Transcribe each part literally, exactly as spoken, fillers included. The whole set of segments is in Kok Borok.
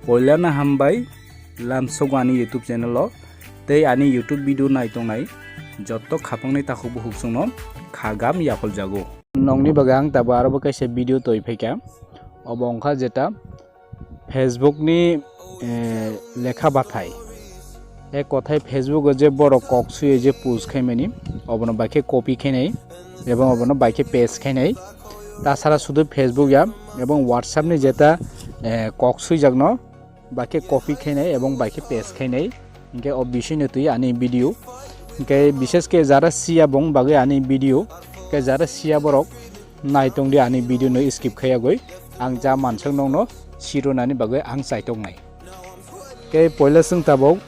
Poilano hambai lamsogo ani YouTube channel o tei ani YouTube video nai tongnai jotto khapangni takhuk bukhuk chwngno khagam yaphaljago. Nokni bagwi ang tabuk arobo kaisa video toi phaikha. Obo wngkha jeta Facebook ni, eh, lekha bathai. E kothai Facebook o je borok kok sui je post khaimani, obono bai khe copy khainai, ebong obono bai khe paste khainai. Tasara sudu Facebook ya, ebong WhatsApp ni jeta, eh, kok suijakno, bai khe copy khainai, ebong bai khe paste khainai. Hinkhe o bisingno twi ani video. Hinkhe bishesh khe jara siya bong bagwi ani video. Hinkhe jara siya borok nai tongdi ani video no skip khaiya gwi. Ang ja manswk nokno sironani bagwi ang chaitok nai. Khe poila chwng tabuk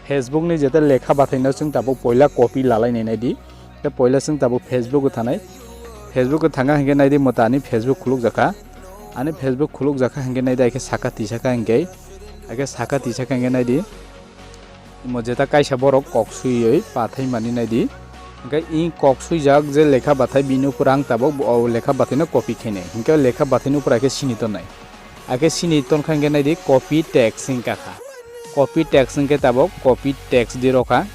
Facebook ni jeta lekha bathai no chwng tabuk poila copy lalai nai nai di. Khe poila chwng tabuk Facebook o thanai. Facebook o thanga hinkhe nai di mota ani Facebook khuluk jakha. Ani Facebook khuluk jakha hinkhe nai di, akhe saka tisa kha hinkhe. Akhe saka tisa kha hinkhe nai di. Mo jeta kaisa borok kok suiwi pathai mani nai di. Hinkhe i kok suijak je lekha bathai bini upor ang tabuk o lekha bathai no copy khainai. Hinkhe lekha bathai ni upor akhe sini tonai. Akhe sini tonkha hinkhe nai di copy text hinkha kha. Copy text hinkhe tabuk copy text di rokha.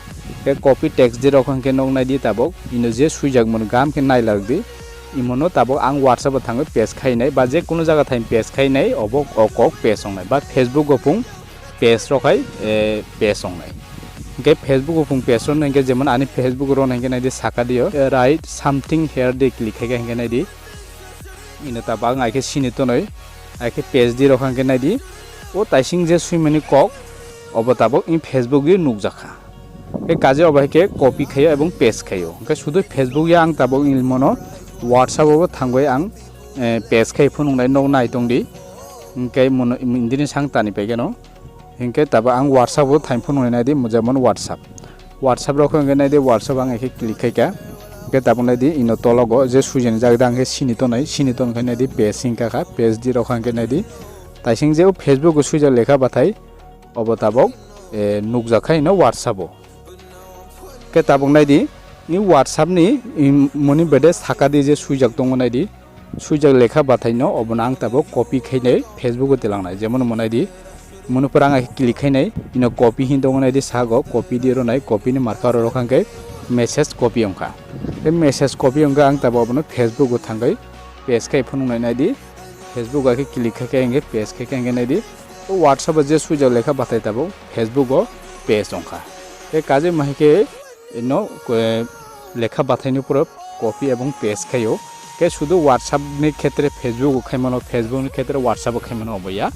Khe copy text di rokha hinkhe nok nai di tabuk ino je suijak mano gam khe nai lag di. Imono tabuk ang WhatsApp o thangwi paste khainai ba je kuno jaga thangwi paste khainai obo o kok paste wngnai ba Facebook o phung paste rok hai, eh, paste wngnai. Hinkhe Facebook o phung paste rok hinkhe jemon ani Facebook rok hinkhe nai di saka dio, eh, write something here di click khaikha hinkhe nai di. Ino tabuk ang akhe sini tonwi, akhe paste di rokha hinkhe nai di. O taising je suimani kok, obo tabuk i Facebook di nukjakha. Khe kaje obo hai khe copy khaio ebong paste khaio. Hinkhe sudu Facebook ya ang tabuk i mono WhatsApp o bo thangwi ang, eh, paste khai phunuknai nok nai tongdi. Hinkhe mono indini sang tani paikhe no. Hinkhe tabuk ang WhatsApp o thaim phunuknai nai di, jemon WhatsApp. WhatsApp rok hinkhe nai di, WhatsApp ang ekhe click khaikha. Hinkhe tabuk nai di, ino tologo je suijani jag da ang khe sini tonai, sini ton khe nai di, paste hinkha kha, paste di rok hinkhe nai di. Taising je o Facebook o suijak lekha bathai, obo tabuk, eh, nukjak kha ino WhatsApp o. Khe tabuk nai di, ni WhatsApp ni, im, moni bede saka di je suijak tongo nai di. Suijak lekha bathai no obono ang tabuk copy khainai Facebook o tilangnai. Jemon mo nai di, moni pora ang click khainai, ino copy hin tongo nai di sago, copy di ronai, copy ni marka oro rok hinkhe message copy wngkha. Tei message copy wngkha ang tabuk obono Facebook o thangwi paste khai phunuknai nai di. Facebook o khe click khai khe hinkhe paste khai khe hinkhe nai di. O WhatsApp o je suijak lekha bathai tabuk Facebook o paste wngkha. Tei kaje ma hinkhe ino, eh, lekha bathai ni pura copy ebong paste khaio. Khe sudu WhatsApp ni khetre Facebook o khaimano, Facebook ni khetre WhatsApp o khaimano obo ya.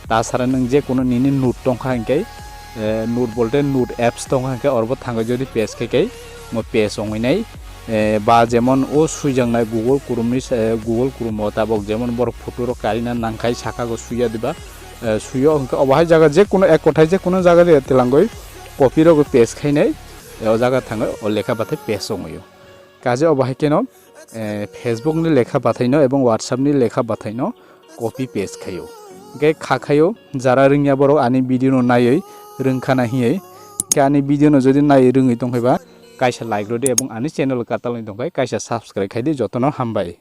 Tasara nwng je kuno nini note tongkha hinkhe, eh, note bolte note apps tongkha hinkhe orobo thangwi jodi paste khai khai mo paste ongwi nai. Eh, ba jemon o suijaknai Google Chrome ni, eh, Google Chrome o tabok jemon borok photo rok karina nangkhai saka go suiya diba, eh, suiyo hinkhe obo hai jaga je kuno ek kothai je kuno jaga de telangoi copy rok paste khainai, eh, o jaga thangwi o lekha bathai paste ongwi o. Kaje obo hai kheno, eh, Facebook ni lekha bathai no ebong WhatsApp ni lekha bathai no copy paste khaio. Hinkhe kha khaio, jara rwngya borok ani video no naiwi rwngkhana hinyai. Khe ani video no jodi naiwi rwngwi tongkhaiba, kaisa like rwdi ebong ani channel katalwi tongkhai kaisa subscribe khaidi, jotono hambai.